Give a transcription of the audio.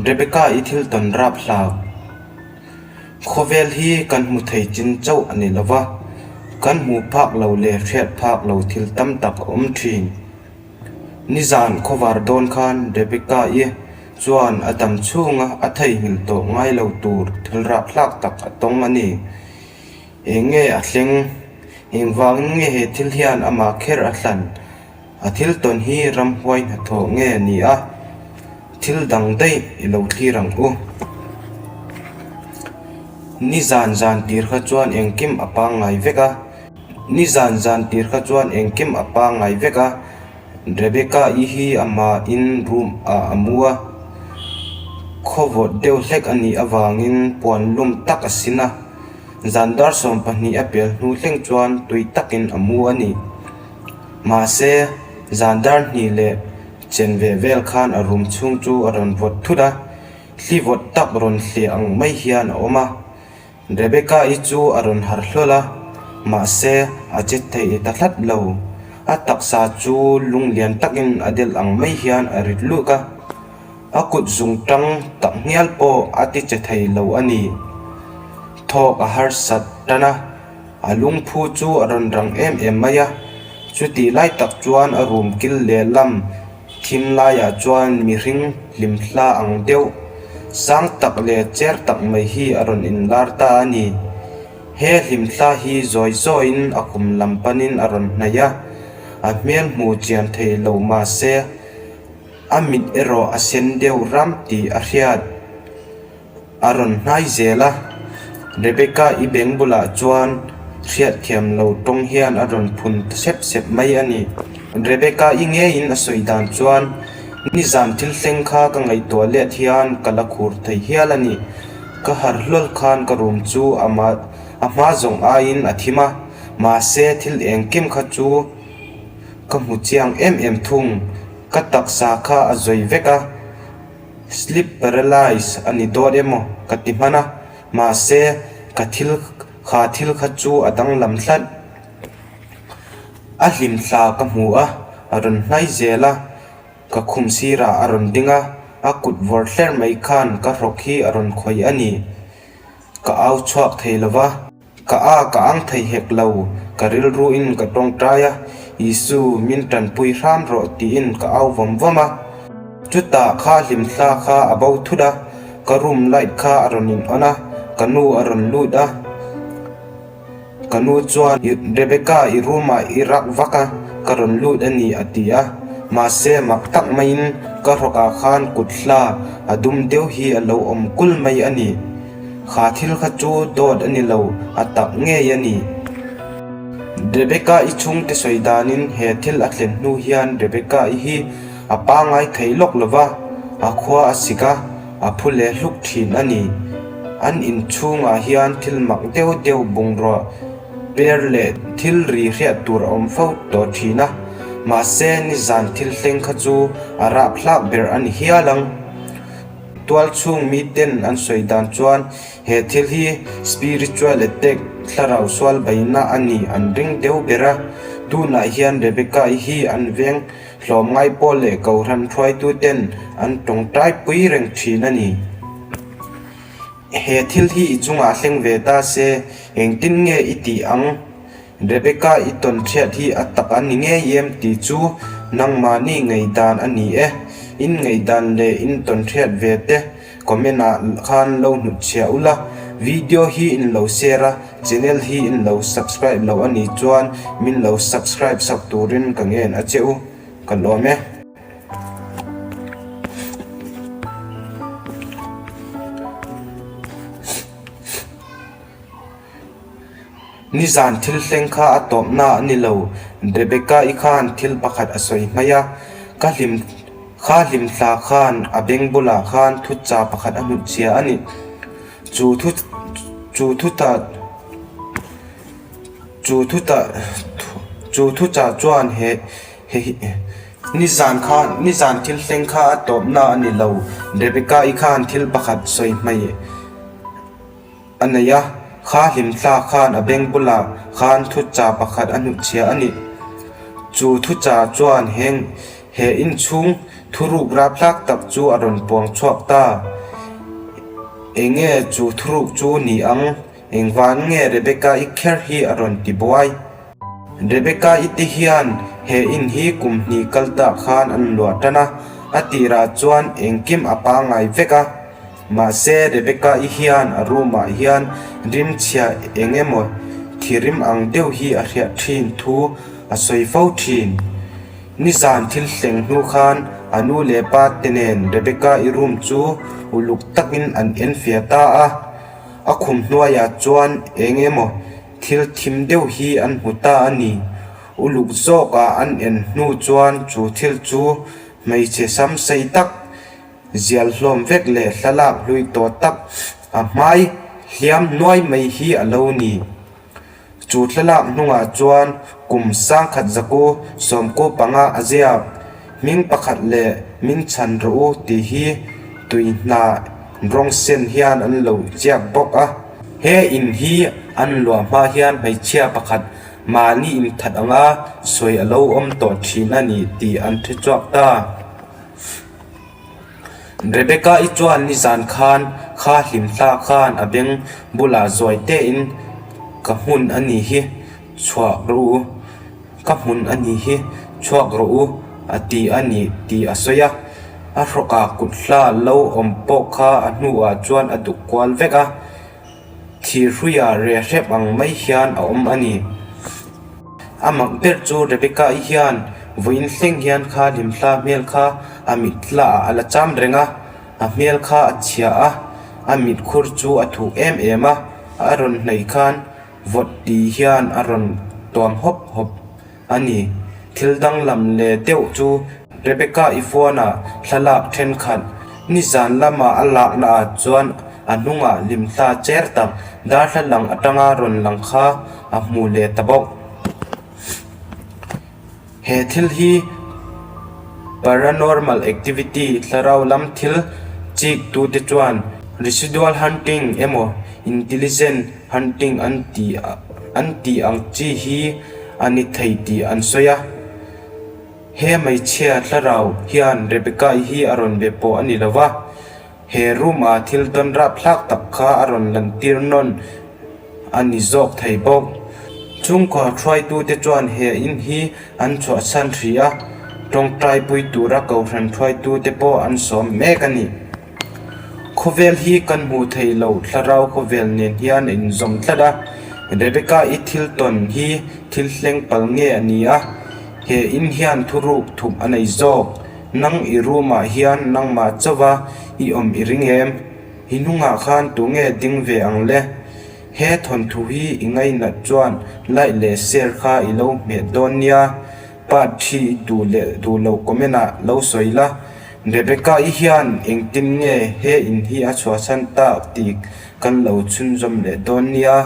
Rebecca-i thil tawn rap hlak. Khawvel hi kan hmu thei chin chauh a ni lova, kan hmuh phak lo leh hriat phak lo thil tam tak a awm thin. Nizan khawvar dawn khan Rebecca-i chuan a dam chhunga a theihnghilh tawh ngai lo tur thil rap hlak tak a tawng a ni. Eng nge a thleng? Engvangin nge he thil hian amah kher a thlan? A thil tawn hi ramhuai hnathawh nge ni a? Thil dang daih i lo thlir ang u. Ni zan zan tir kha chuan engkim a pangngai vek a. Ni zan zan tir kha chuan engkim a pangngai vek a. Rebecca-i hi amahin room ah a mu a. Khaw vawt deuh hlek a nih avangin puan lum tak a sin a. Zan dar 12 a pel hnu thleng chuan tui takin a mu a ni. Mahse, zan dar hnih leh chen ve vel khan a room chhung chu a rawn vawt thut a, thli vawt tak rawn hliah ang mai hian a awm a. Rebecca-i chu a rawn harh hlawl a, mahse a che thei ta hlat lo. A taksa chu lung lian takin a delh ang mai hian a rit luk a, a kut zung tang tak ngial pawh a ti che thei lo a ni. Thawk a harsat tan a. A lungphu chu a rawn rang em em mai a, chutih lai tak chuan a room kil lehlam thim laiah chuan mihring hlimhla ang deuh sang tak leh cher tak mai hi a rawn inlar ta a ni. He hlimhla hi zawi zawiin a kum lam panin a rawn hnaih a, a hmel hmu chian thei lo mahse a mit erawh a sen deuh ram tih a hriat. A rawn hnai zel a, Rebecca-i beng bulah chuan hriatthiam lo tawng hian a rawn phun ta sep sep mai a ni. Rebecca-i ngeiin a sawi dan chuan, Nizan thil thleng kha ka ngaihtuah let hian ka la khur thei hial a ni. Ka harh hlawl khan ka room chu a hma zawng aiin a thim a, mahse thil engkim kha chu ka hmu chiang em em thung. Ka taksa kha a zawi vek a. Sleep paralyze a ni dawt emaw ka ti hman a, mahse ka thil kha thil kha chu a danglam tlat. A hlimthla ka hmu a, a rawn hnai zel a, ka khum sirah a rawn ding a, a kut vawr hler mai khan ka hrawk hi a rawn khawih a ni. Ka au chhuak thei lo va. Ka a ka ang thei hek lo, ka rilruin ka tawngtai a, Isu, min tanpui hram rawh tiin ka au vawm vawm a. Chutah kha hlimthla kha a bo thut a, ka room light kha a rawn in on a, ka nu a rawn lut a. Ka nu chuan, Rebecca i room ah i rak vak a, ka rawn lut a ni a ti a. Mahse mak tak maiin ka hrawkah khan kut hla a dum deuh hi a lo awm kul mai a ni. Kha thil kha chu dawt a ni lo, a tak ngei a ni. Rebecca-i chhungte sawi danin he thil a thlen hnu hian Rebecca-i hi a pangngai thei lawk lo va, a khua a sik a, a phu leh hluk thin a ni. An inchhungah hian thil mak deuh deuh bungraw per leh thil ri hriat tur a awm fo tawh thin a, mahse nizan thil thleng kha chu a raphlak ber a ni hial ang. Tualchhung miten an sawi dan chuan he thil hi spiritual attack, thlarau sual baihna a ni an ring deuh ber a. Tunah hian Rebecca-i hi an veng hlawm ngai pawh leh Kohhran hruaituten an tawngtai pui reng thin a ni. He thil hi i chungah thleng ve ta se engtin nge i tih ang? Rebecca i tawn hriat hi a tak a ni ngei em tih chu nangmahni ngaihdan a ni e. In ngaihdan leh in tawn hriat ve te comment ah khan lo hnutchhiah ula. Video hi in lo share a, channel hi in lo subscribe lo a nih chuan min lo subscribe sak turin ka ngen a che u. Ka lawm e. Nizan thil thleng kha a tawpna a ni lo, Rebecca-i khan thil pakhat a sawi hmai a, ka hlim kha hlimthla khan a beng bulah khan thutcha pakhat a hnutchhia a ni. Chu thu chu thuta chu thuta chu thucha chuan he he nizan kha nizan thil thleng kha a tawpna a ni lo, Rebecca-i khan thil pakhat sawi hmai. A nei a, kha hlimthla khan a beng bulah khan thucha pakhat a hnutchhia a ni. Chu thucha chuan heng he inchhung thuruk raphlak tak chu a rawn puang chhuak ta. Enge chu thuruk chu ni ang? Engvan nge Rebecca-i kher hi a rawn ti buai? Rebecca-i te hian he in hi kum hnih kal tah khan an luah tan a, a tirah chuan engkim a pangngai vek a. Mahse Rebecca-i hian a room ah hian rimchhia eng emaw thirim ang deuh hi a hriat thin thu a sawi fo thin. Nizan thil hleng hnu khan a nu leh pa te nen Rebecca-i room chu uluk takin an enfiah ta a. A khum hnuaiah chuan eng emaw thil thim deuh hi an hmu ta a ni. Uluk zawkah an en hnu chuan chu thil chu hmeichhe sam sei tak, zial hlawm vek leh thlalak hlui tawh tak a hmai hliam nuai mai hi a lo ni. Chu thlalak hnungah chuan kum sangkhat zaku sawmku panga a ziak, hming pakhat leh min chhan rawh u tih hi tui hna rawng sen hian an lo ziak bawk a. He in hi an luah hma hian hmeichhia pakhat mahni inthat anga sawi a lo awm tawh thin a ni tih an hre chhuak ta. Rebecca-i chuan nizan khan kha hlimthla khan a beng bulah zuai tein ka hmun a nih hi chhuak rawh u, ka hmun a nih hi chhuak rawh u a ti a ni tih a sawi a. A hrawkah kut hla lo awm pawh kha a hnuah chuan a duk kual vek a. Thirhruia reh hrep ang mai hian a awm a ni. A mak ber chu Rebecca-i hian vawiin thleng hian kha hlimhla hmel kha a mithlaah a la cham reng a, a hmel kha a chhia a, a mitkhur chu a thuk em em a, a rawn hnaih khan vawt ti hian a rawn tuam hawp hawp. A ni, thil danglam leh deuh chu Rebecca-i phone-ah thlalak thenkhat nizan lama a lakna ah chuan a hnungah limthla cher tak darthlalang atanga rawn lang kha a hmu leh ta bawk. He thil hi paranormal activity thlarau lam thil chik tute chuan residual hunting emaw intelligent hunting an ti an tih ang chi hi a ni thei tih an sawi a. He hmeichhia thlarau hian Rebecca-i hi a rawn be pawh a ni lo va, he room-a thil tawn rapthlak tak kha a rawn lantir nawn a ni zawk thei bawk. Chhungkaw hruaitute chuan he in hi an chhuahsan hrih a, tawngtaipui tura kohhran hruaitute pawh an sawm mek a ni. Khawvel hi kan hmuh theih loh thlarau khawvel nen hian a inzawm tlat a, Rebecca-i thil tawn hi thil hleng pal nge a ni a, he in hian thuruk thup a nei zawk. Nang i room ah hian nangmah chauha i awm i ring em? I hnungah khan tunge ding ve ang le? He thawnthu hi i ngainat chuan like leh share kha i lo hmeh dawn nia. Part thi i duh leh duh loh comment ah lo sawi la. Rebecca-i hian engtin nge he in hi a chhuahsan tak tih kan lo chhunzawm leh dawn nia.